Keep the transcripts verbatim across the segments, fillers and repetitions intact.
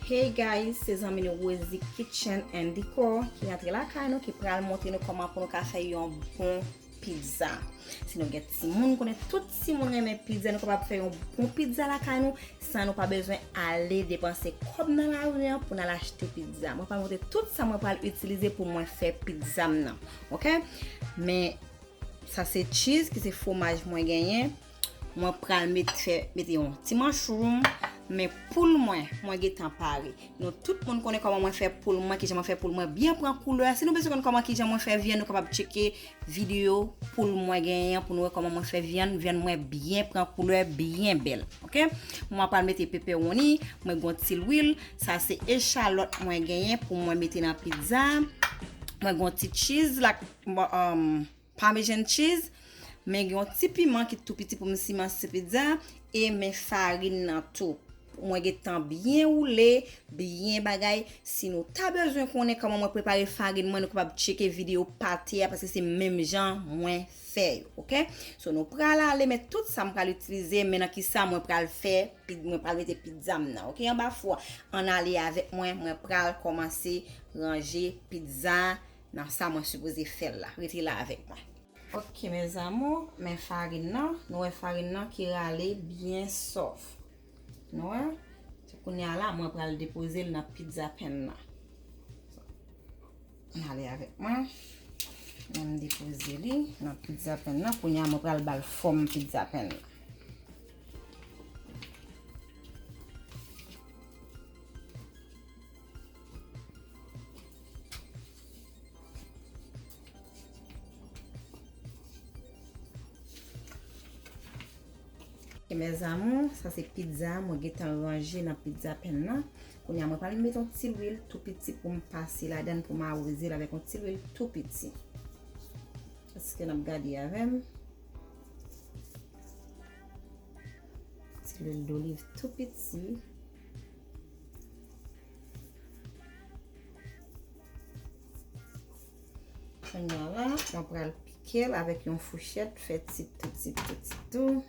Hey guys, se zanmi nou Rosie Kitchen and Decor ki rantre lakay nou, ki pral montre nou kòman pou nou ka fè yon bon pizza. Si nou gen timoun, konnen tout timoun renmen pizza, nou kapab fè yon bon pizza lakay nou san nou pa bezwen ale depanse kòb nan lari an pou n al achte pizza. Mwen pral montre tout sa mwen pral itilize pou mwen fè pizza m nan. Oke? Men sa se cheese ki se fwomaj mwen genyen. Mwen pral met, fè, mete yon ti mushroom, men poul mwen, mwen gentan pare. Nou tout moun konnen kòman mwen fè poul mwen, kijan mwen fè poul mwen byen pran koulè. Si nou bezwen konn kòman kijan mwen fè vyann, nou kapab tcheke videyo poul mwen genyen an pou nou wè kòman mwen fè vyann. Vyann mwen byen pran koulè, byen bèl. Oke? Mwen pral mete pepewoni, mwen gon ti lwil. Sa se echalòt mwen genyen pou mwen mete nan pizza. Mwen gon ti cheese la, mwen, um, Parmesan cheese, men gen yon ti piman ki tou piti pou m siman sou pizza, e men farin nan tou. Mwen gentan byen woule, byen bagay. Si nou ta bezwen konnen kòman mwen prepare farin mwen, nou kapab tcheke videyo pate a, paske se menm jan mwen fè yo, oke? So, nou pral ale, men tout sa m pral itilize, men nan ki sa mwen pral fè, pi-, mwen pral mete pizza m nan, oke? Anba fou a, ann ale avèk mwen, mwen pral kòmanse ranje pizza nan sa mwen sipoze fè l la. Rete la avèk mwen. Ok, mes amours, men farin nan, nou wè farin nan ki rale byen sòf. Nou wè? Se kounye a la, mwen pral depoze l nan pizza pan nan. Ann ale avèk mwen. Mwen m depoze li nan pizza pan nan. Kounye a, mwen pral ba l fòm pizza pan nan. E mes amours, sa se pizza mwen gentan ranje nan pizza pan nan. Kounye a mwen pral mete yon ti lwil tou piti pou m pase ladan l, pou m awoze l avèk yon ti lwil tou piti. Èske n ap gade avè m? Ti lwil doliv tou piti. Kounye a la, mwen pral pike l avèk yon fouchèt, fè ti tou, ti tou, ti tou.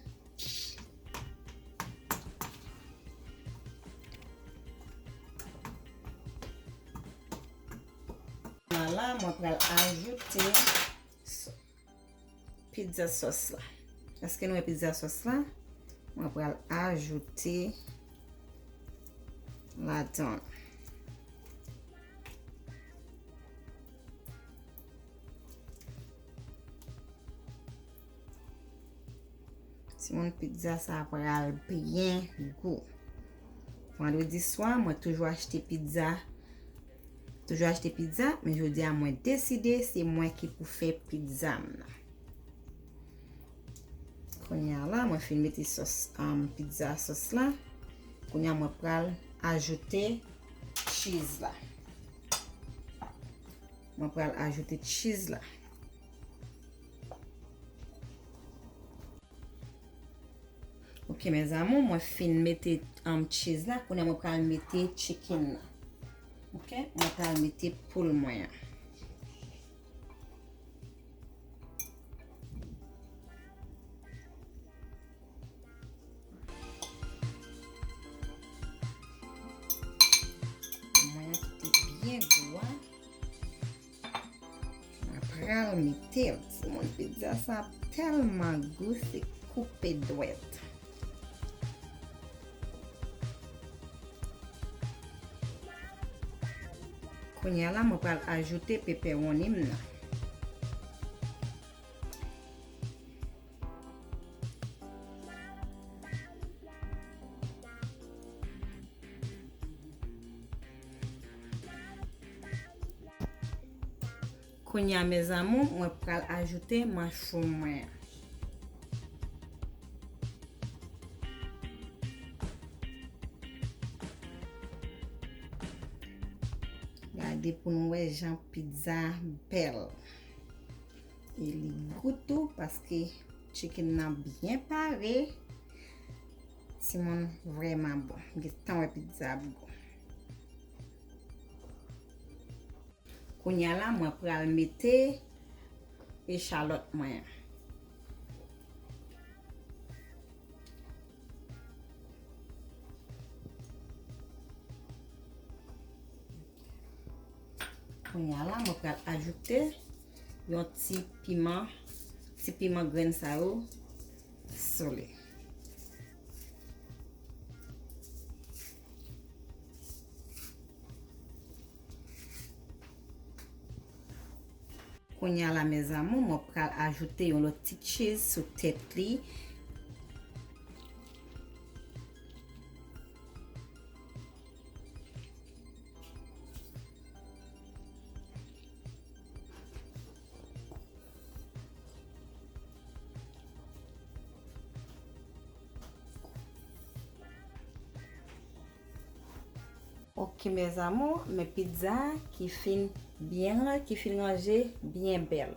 Kounye a la, mwen pral ajoute s-, pizza sauce la. Èske nou wè pizza sauce la? Mwen pral ajoute ladan. Timoun, pizza sa pral byen gou. Vandredi swa, mwen toujou achte pizza. Toujou achte pizza, men jodi a mwen deside se mwen ki pou fè pizza m nan. Kounye a la, mwen fin mete sòs, um, pizza sòs la. Kounye a, mwen pral ajoute cheese la. Mwen pral ajoute cheese la. Ok, mes amours, mwen fin mete, um, cheese la. Kounye a mwen pral mete chicken nan. Ok, mwen pral mete poul mwen an. Mwen an ki te byen gou a. Mwen pral mete l. Timoun, pizza sa tèlman gou, se koupe dwèt. Kounye a la, mwen pral ajoute pepewoni m nan. Kounye a, mes amours, mwen pral ajoute mushroom mwen an. Gade pou nou wè jan pizza bèl. E li gou tou paske chicken nan byen pare. Timoun, vrèman bon. M gentan wè pizza ap gou. Kounye a la, mwen pral mete echalòt mwen an. Kounye a la, mwen pral ajoute yon ti piman, ti piman grenn sa yo sou li. Kounye a la, mes amours, mwen pral ajoute yon lòt ti cheese sou tèt li. Ok, mes amours, men pizza ki fin byen, ki fin ranje byen bèl.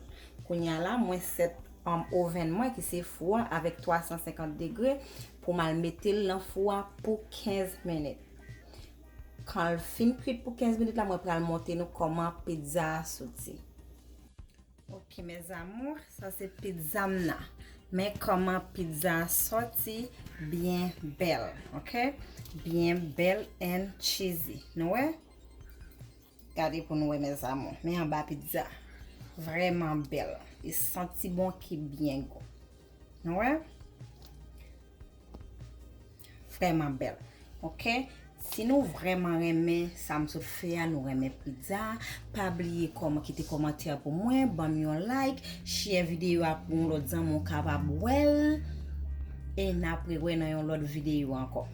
Kounye a la, mwen sèt, um, oven mwen, ki se fou a, avèk twa san senkant degre pou m al mete l nan fou a pou kenz minit. Kan l fin kwit pou kenz minit la, mwen pral montre nou kòman pizza a soti. Ok, mes amours, sa se pizza m nan. Men kòman pizza a soti, byen bèl, ok? Byen bèl and cheesy. Nou wè? Gade pou nou wè, mes amours. Men anba pizza. Vrèman bèl. E santi bon ki byen gou. Nou wè? Vrèman bèl. Ok? Si nou vrèman renmen sa m sot fè a, nou renmen pizza, pa bliye kòman, kite kòmantè pou mwen, ban m yon like, share videyo a pou yon lòt zanmi w kapab wè l. E n ap rewè nan yon lòt videyo ankò.